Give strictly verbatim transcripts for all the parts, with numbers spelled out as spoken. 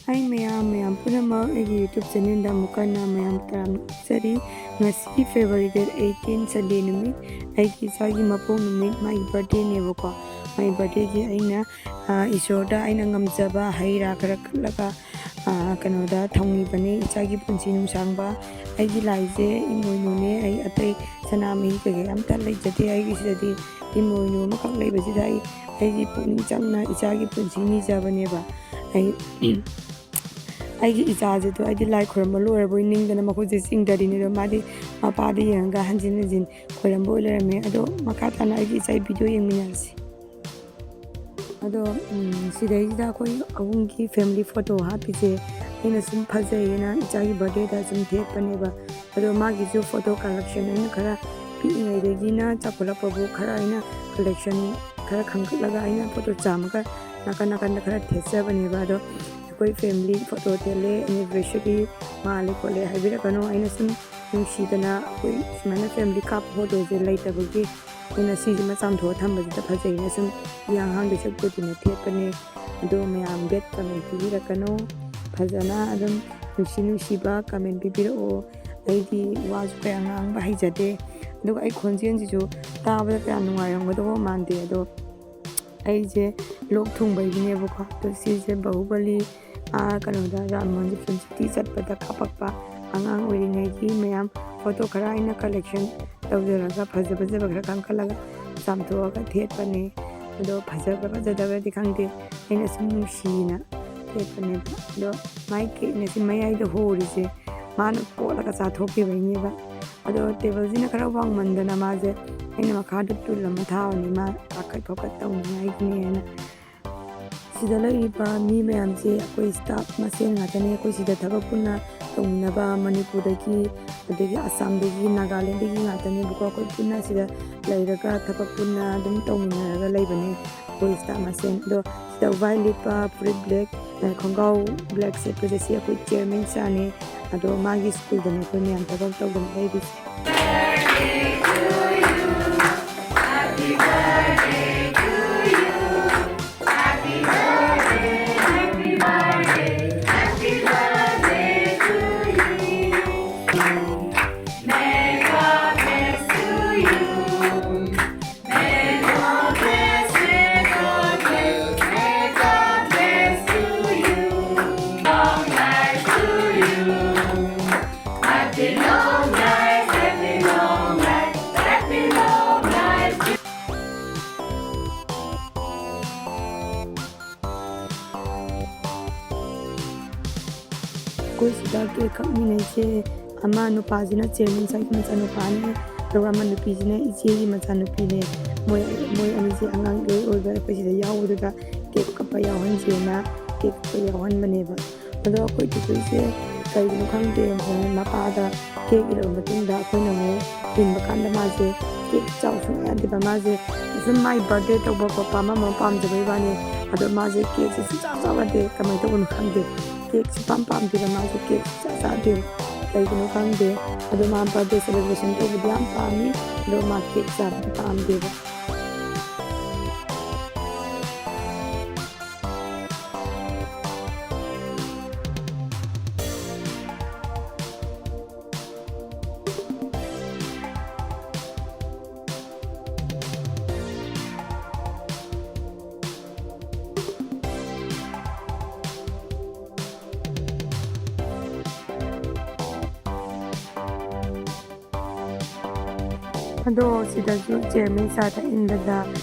ꯍꯥꯏ ꯃꯌꯥꯝ, ꯃꯌꯥꯝ ꯄꯨꯝꯅꯃꯛ ꯑꯩꯒꯤ YouTube channelꯗ ꯑꯃꯨꯛ ꯍꯟꯅ ꯃꯌꯥꯝ ꯇꯔꯥꯝꯅ ꯑꯣꯛꯆꯔꯤ꯫ ꯉꯁꯤ February date eighteen Sunday ꯅꯨꯃꯤꯠ, ꯑꯩꯒꯤ ꯏꯆꯥꯒꯤ ꯃꯄꯣꯛ ꯅꯨꯃꯤꯠ, ꯃꯥꯒꯤ birthdayꯅꯦꯕꯀꯣ꯫ ꯃꯥꯒꯤ birthdayꯒꯤ ꯑꯩꯅ, ꯑ, ꯏꯁꯣꯔꯗ ꯑꯩꯅ ꯉꯝꯖꯕ ꯍꯩ ꯔꯥ ꯈꯔ ꯀꯠꯂꯒ, ꯑ, ꯀꯩꯅꯣꯗ ꯊꯝꯈꯤꯕꯅꯦ, ꯏꯆꯥꯒꯤ ꯄꯨꯟꯁꯤ ꯅꯨꯡꯁꯥꯡꯕ꯫ ꯑꯩꯒꯤ ꯂꯥꯏꯁꯦ ꯏꯃꯣꯏꯅꯨꯅꯦ, ꯑꯩ ꯑꯇꯩ ꯁꯅꯥꯃꯍꯤ ꯀꯩꯀꯩ ꯑꯝꯇ ꯂꯩꯖꯗꯦ꯫ ꯑꯩꯒꯤꯁꯤꯗꯗꯤ ꯏꯃꯣꯏꯅꯨ ꯑꯃꯈꯛ ꯂꯩꯕꯁꯤꯗ ꯑꯩ, ꯑꯩꯒꯤ ꯄꯨꯛꯅꯤꯡ ꯆꯪꯅ ꯏꯆꯥꯒꯤ ꯄꯨꯟꯁꯤ ꯅꯤꯖꯕꯅꯦꯕ꯫ ꯑꯩ ꯑꯩꯒꯤ ꯏꯆꯥꯁꯤꯗꯣ ꯑꯩꯗꯤ ꯂꯥꯏ ꯈꯣꯏꯔꯝꯕ ꯂꯣꯏꯔꯕꯣꯏ ꯅꯤꯡꯗꯅ ꯃꯈꯨꯠꯁꯦ ꯆꯤꯡꯊꯔꯤꯅꯦ꯫ ꯑꯗꯣ ꯃꯥꯗꯤ ꯃꯄꯥꯗ ꯌꯦꯡꯉꯒ ꯍꯟꯖꯤꯟ ꯍꯟꯖꯤꯟ ꯈꯣꯏꯔꯝꯕ ꯑꯣꯏ ꯂꯩꯔꯝꯃꯦ꯫ ꯑꯗꯣ ꯃꯈꯥ ꯇꯥꯅ ꯑꯩꯒꯤ ꯏꯆꯥꯒꯤ video ꯌꯦꯡꯃꯤꯟꯅꯔꯁꯤ꯫ ꯑꯗꯣ, ꯎꯝ, ꯁꯤꯗꯩꯁꯤꯗ ꯑꯩꯈꯣꯏ ꯑꯍꯨꯝꯒꯤ family photo ꯍꯥꯞꯄꯤꯁꯦ ꯑꯩꯅ ꯁꯨꯝ ꯐꯖꯩꯌꯦꯅ ꯏꯆꯥꯒꯤ birthdayꯗ ꯁꯨꯝ ꯊꯦꯠꯄꯅꯦꯕ꯫ ꯑꯗꯣ ꯃꯥꯒꯤꯁꯨ photo collection ꯑꯩꯅ ꯈꯔ ꯄꯤꯛꯏꯉꯩꯗꯒꯤꯅ ꯆꯥꯎꯈꯠꯂꯛꯄꯕꯨ ꯈꯔ ꯑꯩꯅ collection ꯈꯔ ꯈꯟꯒꯠꯂꯒ ꯑꯩꯅ photo ꯆꯥꯝꯃꯒ ꯅꯥꯀꯟ ꯅꯥꯀꯟꯗ ꯈꯔ ꯊꯦꯠꯆꯕꯅꯦꯕ꯫ ꯑꯗꯣ ꯑꯩꯈꯣꯏ family photo ꯊꯦꯠꯂꯦ, anniversary ꯃꯥꯜꯂꯦ ꯈꯣꯠꯂꯦ ꯍꯥꯏꯕꯤꯔꯛꯀꯅꯨ꯫ ꯑꯩꯅ ꯁꯨꯝ ꯅꯨꯡꯁꯤꯗꯅ ꯑꯩꯈꯣꯏ ꯁꯨꯃꯥꯏꯅ family ꯀꯥꯞꯄ photoꯁꯦ ꯂꯩꯇꯕꯒꯤ ꯑꯩꯅ ꯁꯤꯁꯤꯃ ꯆꯥꯝꯊꯣꯛꯑ ꯊꯝꯕꯁꯤꯗ ꯐꯖꯩꯅ ꯁꯨꯝ ꯏꯍꯥꯡ ꯍꯥꯡꯗꯣꯏ ꯁꯔꯨꯛꯄꯨꯗꯤꯅ ꯊꯦꯠꯄꯅꯦ꯫ ꯑꯗꯣ ꯃꯌꯥꯝ bad comment ꯄꯤꯕꯤꯔꯛꯀꯅꯨ, ꯐꯖꯅ ꯑꯗꯨꯝ ꯅꯨꯡꯁꯤ ꯅꯨꯡꯁꯤꯕ comment ꯄꯤꯕꯤꯔꯛꯑꯣ꯫ ꯑꯩꯗꯤ ꯋꯥꯁꯨ ꯀꯌꯥ ꯉꯥꯡꯕ ꯍꯩꯖꯗꯦ, ꯑꯗꯨꯒ ꯑꯩ ꯈꯣꯟꯖꯦꯜꯁꯤꯁꯨ ꯇꯥꯕꯗ ꯀꯌꯥ ꯅꯨꯡꯉꯥꯏꯔꯝꯒꯗꯧꯕ ꯃꯥꯟꯗꯦ꯫ ꯑꯗꯣ ꯑꯩꯁꯦ ꯂꯣꯛ ꯊꯨꯡꯕꯒꯤꯅꯦꯕꯀꯣ꯫ ꯑꯗꯣ ꯁꯤꯁꯦ ꯕꯥꯍꯨꯕꯂꯤ, ꯑꯥ, ꯀꯩꯅꯣꯗ, ꯔꯥꯝ ꯃꯟꯗꯤꯔ film city ꯆꯠꯄꯗ ꯀꯥꯞꯄꯛꯄ ꯑꯉꯥꯡ ꯑꯣꯏꯔꯤꯉꯩꯒꯤ ꯃꯌꯥꯝ photo ꯈꯔ ꯑꯩꯅ collection ꯇꯧꯖꯔꯒ ꯐꯖ ꯐꯖꯕ ꯈꯔ ꯈꯟꯈꯠꯂꯒ ꯆꯥꯝꯊꯣꯛꯑꯒ ꯊꯦꯠꯄꯅꯦ꯫ ꯑꯗꯣ ꯐꯖꯕ꯭ꯔꯥ ꯐꯖꯗꯕ꯭ꯔꯗꯤ ꯈꯪꯗꯦ, ꯑꯩꯅ ꯁꯨꯝ ꯅꯨꯡꯁꯤꯅ ꯊꯦꯠꯄꯅꯦꯕ꯫ ꯑꯗꯣ ꯃꯥꯏ cakeꯅ ꯁꯤ ꯃꯌꯥꯏꯗ ꯍꯣꯔꯤꯁꯦ ꯃꯥꯅ ꯀꯣꯠꯂꯒ ꯆꯥꯊꯣꯛꯈꯤꯕꯩꯅꯦꯕ꯫ ꯑꯗꯣ tableꯁꯤꯅ ꯈꯔ ꯋꯥꯡꯃꯟꯗꯅ ꯃꯥꯁꯦ ꯑꯩꯅ ꯃꯈꯥꯗ ꯇꯨꯜ ꯑꯃ ꯊꯥꯕꯅꯤ, ꯃꯥ ꯀꯥꯈꯠ ꯈꯣꯠꯀꯠ ꯇꯧꯅꯤꯡꯉꯥꯏꯒꯤꯅꯦꯅ꯫ ꯁꯤꯗ ꯂꯩꯔꯤꯕ ꯃꯤ ꯃꯌꯥꯝꯁꯦ ꯑꯩꯈꯣꯏ staff ꯃꯁꯦꯟ ꯉꯥꯛꯇꯅꯦ꯫ ꯑꯩꯈꯣꯏ ꯁꯤꯗ ꯊꯕꯛ ꯄꯨꯟꯅ ꯇꯧꯃꯤꯟꯅꯕ ꯃꯅꯤꯄꯨꯔꯗꯒꯤ, ꯑꯗꯒꯤ ꯑꯁꯥꯝꯗꯒꯤ, ꯅꯥꯒꯥꯂꯦꯟꯗꯒꯤ ꯉꯥꯛꯇꯅꯦꯕꯀꯣ꯫ ꯑꯩꯈꯣꯏ ꯄꯨꯟꯅ ꯁꯤꯗ ꯂꯩꯔꯒ ꯊꯕꯛ ꯄꯨꯟꯅ ꯑꯗꯨꯝ ꯇꯧꯃꯤꯟꯅꯔꯒ ꯂꯩꯕꯅꯦ ꯑꯩꯈꯣꯏ staff ꯃꯁꯦꯟ꯫ ꯑꯗꯣ ꯁꯤꯗ white ꯂꯤꯠꯄ, ꯐꯨꯔꯤꯠ black, ꯑ, ꯈꯣꯡꯒ꯭ꯔꯥꯎ black ꯁꯦꯠꯄꯁꯦ ꯁꯤ ꯑꯩꯈꯣꯏ chairman sirꯅꯦ꯫ ꯑꯗꯣ ꯃꯥꯒꯤ schoolꯗꯅꯦ ꯑꯩꯈꯣꯏ ꯃꯌꯥꯝ ꯊꯕꯛ ꯇꯧꯗꯅ ꯂꯩꯔꯤꯁꯦ꯫ ꯑꯩꯈꯣꯏ ꯁꯤꯗ ꯀꯦꯛ ꯀꯛꯃꯤꯟꯅꯩꯁꯦ, ꯑꯃ ꯅꯨꯄꯥꯁꯤꯅ ꯆꯦꯌꯔꯃꯦꯟ ꯁꯥꯏꯒꯤ ꯃꯆꯥꯅꯨꯄꯥꯅꯦ, ꯑꯗꯨꯒ ꯑꯃ ꯅꯨꯄꯤꯁꯤꯅ ꯏꯆꯦꯒꯤ ꯃꯆꯥꯅꯨꯄꯤꯅꯦ꯫ ꯃꯣꯏ, ꯃꯣꯏ ꯑꯅꯤꯁꯦ ꯑꯉꯥꯡ ꯏꯑꯣꯏ ꯑꯣꯏꯕ ꯑꯩꯈꯣꯏ ꯁꯤꯗ ꯌꯥꯎꯕꯗꯨꯗ ꯀꯦꯛ ꯀꯛꯄ ꯌꯥꯎꯍꯟꯁꯦꯅ ꯀꯦꯛ ꯀꯛꯄ ꯌꯥꯎꯍꯟꯕꯅꯦꯕ꯫ ꯑꯗꯣ ꯑꯩꯈꯣꯏ ꯇꯨꯇꯨꯁꯦ ꯀꯩꯒꯤꯅꯣ ꯈꯪꯗꯦ, ꯃꯄꯥꯗ ꯀꯦꯛ ꯏꯜꯂꯕ ꯃꯇꯨꯡꯗ ꯑꯩꯈꯣꯏꯅ ꯑꯃꯨꯛ ꯏꯟꯕ ꯀꯥꯟꯗ ꯃꯥꯁꯦ ꯀꯦꯛ ꯆꯥꯎ ꯁꯨꯡꯌꯥ ꯌꯥꯗꯦꯕ꯫ ꯃꯥꯁꯦ ꯑꯁꯨꯝ ꯃꯥꯏ ꯕꯥꯔꯗꯦ ꯇꯧꯕ ꯈꯣꯠꯄ ꯑꯃ ꯑꯃ ꯄꯥꯝꯖꯕꯩ ꯋꯥꯅꯤ꯫ ꯑꯗꯣ ꯃꯥꯁꯦ ꯀꯦꯛꯁꯦ ꯁꯨꯡꯆꯥ ꯆꯥꯎ ꯌꯥꯗꯦ, ꯀꯃꯥꯏꯅ ꯇꯧꯕꯅꯣ ꯈꯪꯗꯦ꯫ ꯀꯦꯛ ꯁꯨꯄꯥꯝ ꯄꯥꯝꯗꯦꯕ, ꯃꯥꯁꯦ ꯀꯦꯛ ꯁꯨꯡꯆꯥ ꯆꯥꯗꯦꯕ, ꯀꯩꯒꯤꯅꯣ ꯈꯪꯗꯦ꯫ ꯑꯗꯣ ꯃꯥ ꯕꯥꯔꯗꯦ ꯁꯦꯂꯦꯕ꯭ꯔꯦꯁꯟ ꯇꯧꯕꯗꯤ ꯌꯥꯝ ꯄꯥꯝꯃꯤ, ꯑꯗꯣ ꯃꯥ ꯀꯦꯛ ꯆꯥꯕꯗꯤ ꯄꯥꯝꯗꯦꯕ꯫ ꯑꯗꯣ ꯁꯤꯗꯁꯨ ꯆꯦꯌꯔꯃꯦꯟ ꯁꯥꯔꯗ ꯏꯟꯕꯗ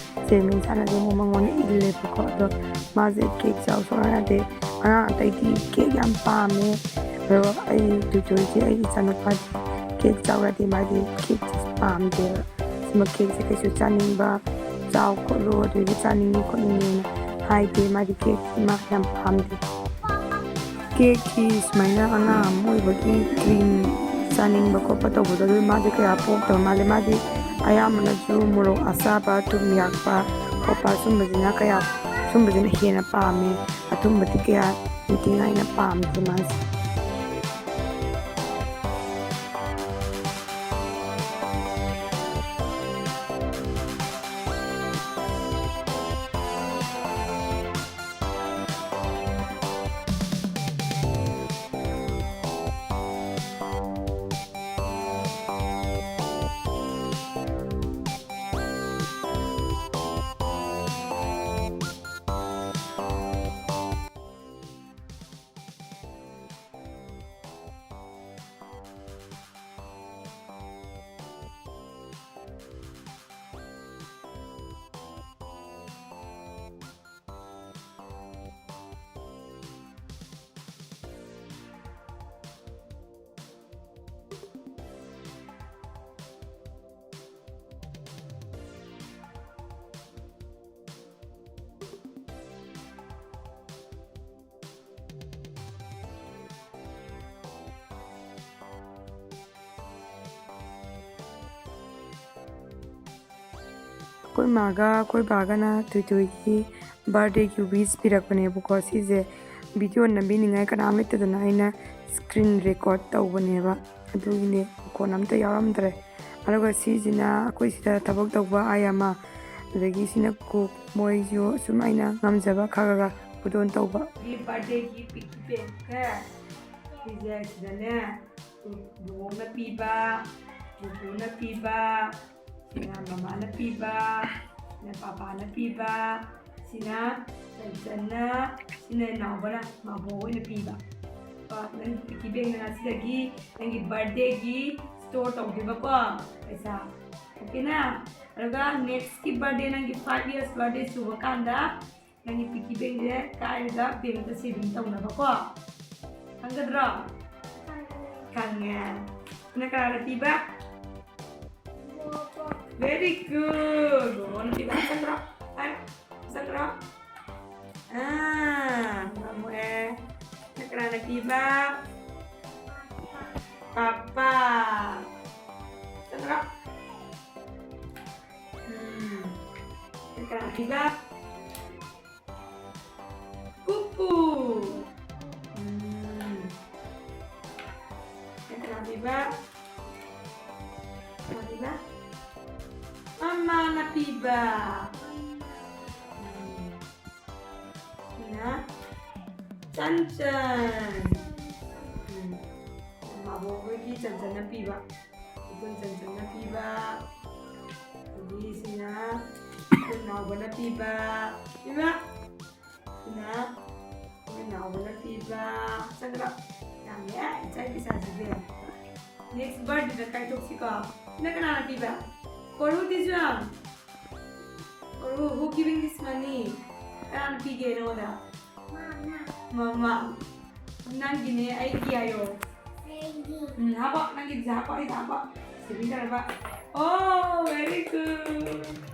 ꯆꯦꯌꯔꯃꯦꯟ ꯁꯥꯔꯅꯁꯨ ꯑꯃꯨꯛ ꯃꯉꯣꯟꯗ ꯏꯜꯂꯦꯕꯀꯣ꯫ ꯑꯗꯣ ꯃꯥꯁꯦ ꯀꯦꯛ ꯆꯥꯎ ꯁꯨꯡꯌꯥ ꯌꯥꯗꯦ꯫ ꯑꯉꯥꯡ ꯑꯇꯩꯗꯤ ꯀꯦꯛ ꯌꯥꯝ ꯄꯥꯝꯃꯦ, ꯑꯗꯣ ꯑꯩ ꯇꯨꯇꯨꯁꯦ, ꯑꯩꯒꯤ ꯏꯆꯥꯅꯨꯄꯥꯗꯤ ꯀꯦꯛ ꯆꯥꯎ ꯌꯥꯗꯦ, ꯃꯥꯗꯤ ꯀꯦꯛ ꯄꯥꯝꯗꯦꯕ꯫ ꯁꯨꯝꯕ ꯀꯦꯛꯁꯦ ꯀꯩꯁꯨ ꯆꯥꯅꯤꯡꯕ, ꯆꯥꯎ ꯈꯣꯠꯂꯨ, ꯑꯗꯨꯗꯤ ꯆꯥꯅꯤꯡꯉꯤ ꯈꯣꯠꯅꯤꯡꯉꯦꯅ ꯍꯥꯏꯗꯦ꯫ ꯃꯥꯗꯤ ꯀꯦꯛꯁꯤ ꯃꯥ ꯌꯥꯝ ꯄꯥꯝꯗꯦ꯫ ꯀꯦꯛꯀꯤ ꯁꯨꯃꯥꯏꯅ ꯑꯉꯥꯡ ꯑꯃ ꯑꯣꯏꯕꯒꯤ ꯀ꯭ꯔꯤꯝ ꯆꯥꯅꯤꯡꯕ ꯈꯣꯠꯄ ꯇꯧꯕꯗꯣ, ꯑꯗꯨ ꯃꯥꯗꯤ ꯀꯌꯥ ꯄꯣꯛꯇꯕ ꯃꯥꯜꯂꯦ꯫ ꯃꯥꯗꯤ ꯑꯌꯥꯝꯕꯅꯁꯨ ꯃꯣꯔꯣꯛ ꯑꯁꯥꯕ, ꯊꯨꯝ ꯌꯥꯛꯄ ꯈꯣꯠꯄ ꯁꯨꯝꯕꯁꯤꯅ ꯀꯌꯥ, ꯁꯨꯝꯕꯁꯤꯅ ꯍꯦꯟꯅ ꯄꯥꯝꯃꯦ꯫ ꯑꯊꯨꯝꯕꯗꯤ ꯀꯌꯥ ꯅꯤꯡꯊꯤꯅꯤꯉꯥꯏꯅ ꯄꯥꯝꯗꯦ ꯃꯥꯁꯦ꯫ ꯑꯩꯈꯣꯏ ꯃꯥꯒ ꯑꯩꯈꯣꯏ ꯕꯥꯒꯅ ꯊꯣꯏꯊꯣꯏꯒꯤ ꯕꯥꯔꯗꯦꯒꯤ ꯋꯤꯁ ꯄꯤꯔꯛꯄꯅꯦꯕꯀꯣ꯫ ꯁꯤꯁꯦ ꯚꯤꯗꯤꯑꯣ ꯅꯝꯕꯤꯅꯤꯡꯉꯥꯏ ꯀꯅꯥꯝ ꯂꯩꯇꯗꯅ ꯑꯩꯅ ꯁ꯭ꯀ꯭ꯔꯤꯟ ꯔꯦꯀꯣꯔꯠ ꯇꯧꯕꯅꯦꯕ꯫ ꯑꯗꯨꯒꯤꯅꯦ ꯃꯈꯣꯟ ꯑꯝꯇ ꯌꯥꯎꯔꯝꯗ꯭ꯔꯦ꯫ ꯑꯗꯨꯒ ꯁꯤꯁꯤꯅ ꯑꯩꯈꯣꯏ ꯁꯤꯗ ꯊꯕꯛ ꯇꯧꯕ ꯑꯥꯏ ꯑꯃ, ꯑꯗꯒꯤ ꯁꯤꯅ ꯀꯨꯛ, ꯃꯣꯏꯁꯨ ꯁꯨꯝ ꯑꯩꯅ ꯉꯝꯖꯕ ꯈꯔ ꯈꯔ ꯈꯨꯗꯣꯜ ꯇꯧꯕ꯫ ꯕꯥꯔꯗꯦꯒꯤ ꯄꯤꯛꯀꯤ ꯄꯦꯛꯁꯦ ꯁꯤꯁꯦ ꯁꯤꯗꯅꯦ ꯕꯨꯕꯣꯛꯅ ꯄꯤꯕ, ꯄꯨꯄꯨꯅ ꯄꯤꯕ, ꯁꯤꯅ ꯃꯃꯥꯅ ꯄꯤꯕ, ꯁꯤꯅ ꯄꯥꯄꯥꯅ ꯄꯤꯕ, ꯁꯤꯅ ꯆꯟꯆꯟꯅ, ꯁꯤꯅ ꯏꯅꯥꯎꯕꯅ ꯃꯥꯕꯣꯛ ꯑꯣꯏꯅ ꯄꯤꯕ꯫ ꯀꯣ, ꯅꯪ ꯄꯤꯛꯀꯤ ꯕꯦꯡꯅ ꯉꯁꯤꯗꯒꯤ ꯅꯪꯒꯤ ꯕꯥꯔꯗꯦꯒꯤ ꯁ꯭ꯇꯣꯔ ꯇꯧꯗꯣꯏꯕꯀꯣ ꯄꯩꯁꯥ꯫ ꯑꯣꯀꯦꯅ? ꯑꯗꯨꯒ ꯅꯦꯛꯁꯀꯤ ꯕꯥꯔꯗꯦ, ꯅꯪꯒꯤ ꯐꯥꯏꯚ ꯌꯔꯁ ꯕꯥꯔꯗꯦ ꯁꯨꯕ ꯀꯥꯟꯗ ꯅꯪꯒꯤ ꯄꯤꯛꯀꯤ ꯕꯦꯡꯁꯦ ꯀꯥꯏꯔꯒ ꯕꯦꯡꯇ ꯁꯦꯚꯤꯡ ꯇꯧꯅꯕꯀꯣ꯫ ꯈꯪꯒꯗ꯭ꯔꯣ? ꯈꯪꯉꯦ꯫ ꯅꯪ ꯀꯅꯥꯅ ꯄꯤꯕ? Very good. ꯕꯣꯕꯣꯅ ꯄꯤꯕ꯫ ꯆꯪꯈ꯭ꯔꯣ꯫ ꯍꯥꯏ꯫ ꯆꯪꯈ꯭ꯔꯣ꯫ ꯑꯥ, ꯃꯥꯃꯣ ꯑꯦ꯫ ꯅꯪ ꯀꯅꯥꯅ ꯄꯤꯕ? ꯄꯥꯄꯥ꯫ ꯆꯪꯈ꯭ꯔꯣ꯫ ꯎꯝ꯫ ꯅꯪ ꯀꯅꯥꯅ ꯄꯤꯕ? ꯄꯨꯄꯨ꯫ ꯎꯝ꯫ ꯅꯪ ꯀꯅꯥ ꯄꯤꯕ? ꯀꯅꯥ ꯄꯤꯕ? ꯃꯃꯥꯅ ꯄꯤꯕ꯫ ꯎꯝ꯫ ꯁꯤꯅ ꯆꯟꯆꯟ꯫ ꯎꯝ꯫ ꯃꯥꯕꯣꯛ ꯍꯣꯏꯒꯤ ꯆꯟꯆꯟꯅ ꯄꯤꯕ꯫ ꯏꯆꯟ ꯆꯟꯆꯟꯅ ꯄꯤꯕ꯫ ꯑꯗꯒꯤ ꯁꯤꯅ ꯑꯩꯈꯣꯏ ꯅꯥꯎꯕꯅ ꯄꯤꯕ꯫ ꯄꯤꯕ? ꯁꯤꯅ ꯑꯩꯈꯣꯏ ꯅꯥꯎꯕꯅ ꯄꯤꯕ꯫ ꯆꯪꯈ꯭ꯔꯣ꯫ ꯌꯥꯝꯃꯦ, ꯏꯆꯥꯒꯤ ꯄꯩꯁꯥꯁꯤꯗꯤ꯫ Next ꯕꯥꯔꯗꯦꯗ ꯀꯥꯏꯊꯣꯛꯁꯤꯀꯣ꯫ ꯁꯤꯅ ꯀꯅꯥꯅ ꯄꯤꯕ? ꯀꯣꯔꯨ ꯇꯤꯖꯨ꯫ ꯀꯣꯔꯨ, who giving this money? ꯀꯅꯥꯅ ꯄꯤꯒꯦ ꯅꯉꯣꯟꯗ? ꯃꯃꯥ꯫ ꯅꯪꯒꯤꯅꯦ, ꯑꯩꯒꯤ ꯍꯥꯏꯌꯣ꯫ ꯎꯝ, ꯍꯥꯞꯄꯣ, ꯅꯪꯒꯤꯗꯨꯁꯨ ꯍꯥꯞꯄꯣ, ꯑꯩꯗ ꯍꯥꯞꯄꯣ꯫ ꯁꯦꯚꯤꯡ ꯇꯧꯔꯕ? Oh, very good.